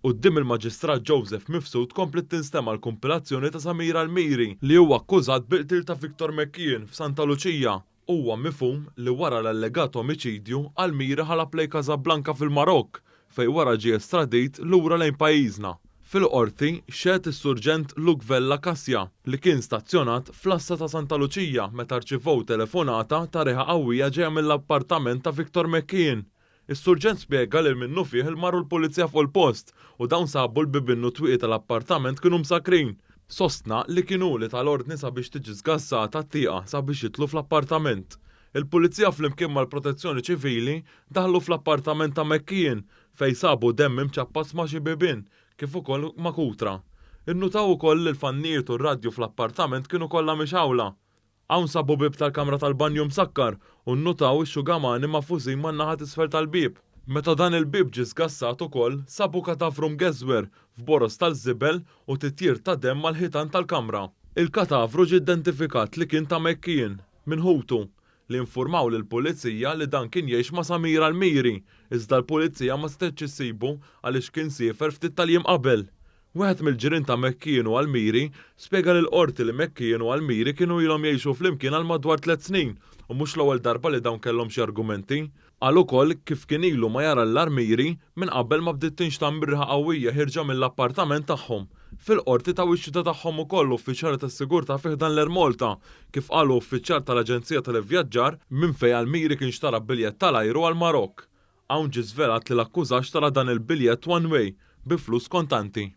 Quddiem il-Maġistrat Joseph Mifsud kompliet tinstema' l-kumpilazzjoni ta' Samir Almiri li huwa akkużat bil-qtil ta' Victor McKeon f'Santa Luċija. Huwa mifhum li wara l-allegat omiċidju, Almiri ħalab lejn Casablanca fil-Marokk fejn wara ġie estradit lura lejn pajjiżna. Fil-Qorti xehed is-Surġent Luke Vella Cassia li kien stazzjonat fl-għassa ta' Santa Luċija meta rċivew telefonata ta' riħa qawwija ġejja mill-appartament ta' Victor McKeon. Is-Surġent spjega li minnufih marru l-Pulizija fuq il-post u dawn sabu l-bibien u t-twieqi tal-appartament kienu msakkrin. Sostna li kien hu li ta l-ordni sabiex tiġi żgassata t-tieqa sabiex jidħlu fl-appartament. Il-Pulizija flimkien mal-Protezzjoni Ċivili daħlu fl-appartament ta' McKeon fejn sabu demm imċappas ma' xi bibien kif ukoll ma' kutra. Innutaw ukoll li l-fannijiet u r-radju fl-appartament kienu kollha mixgħula. Hawn sabu bieb tal-kamra tal-banju msakkar u nnutaw ix-xugamani magħfusin man-naħa t'isfel tal-bieb. Meta dan il-bieb ġie sgassat ukoll, sabu katavru mgeżwer f'boroż tal-żibel u titjir ta' demm mal-ħitan tal-kamra. Il-katavru ġie identifikat li kien ta' McKeon, minn ħutu, li infurmaw lill-Pulizija li dan kien jgħix ma' Samir Almiri, iżda l-Pulizija ma setgħetx issibu għaliex kien siefer ftit tal-jiem qabel. Wieħed mill-ġirien ta' McKeon u Almiri spjega lill-Qorti li McKeon u Almiri kienu ilhom jgħixu flimkien għal madwar tlett snin u mhux l-ewwel darba li dawn kellhom xi argumenti. Qal ukoll kif kien ilu ma jara lil Almiri minn qabel ma bdiet tinxtamm ir-riħa qawwija ħierġa mill-appartament tagħhom. Fil-Qorti taw ix-xhieda tagħhom ukoll uffiċjali tas-sigurtà fi ħdan l-Air Malta, kif qalu uffiċjal tal-aġenzija tal-ivvjaġġar minn fejn Almiri kien xtara biljett tal-ajru għall-Marokk. Hawn ġie żvelat li l-akkużat xtara dan il-biljett one way bi flus kontanti.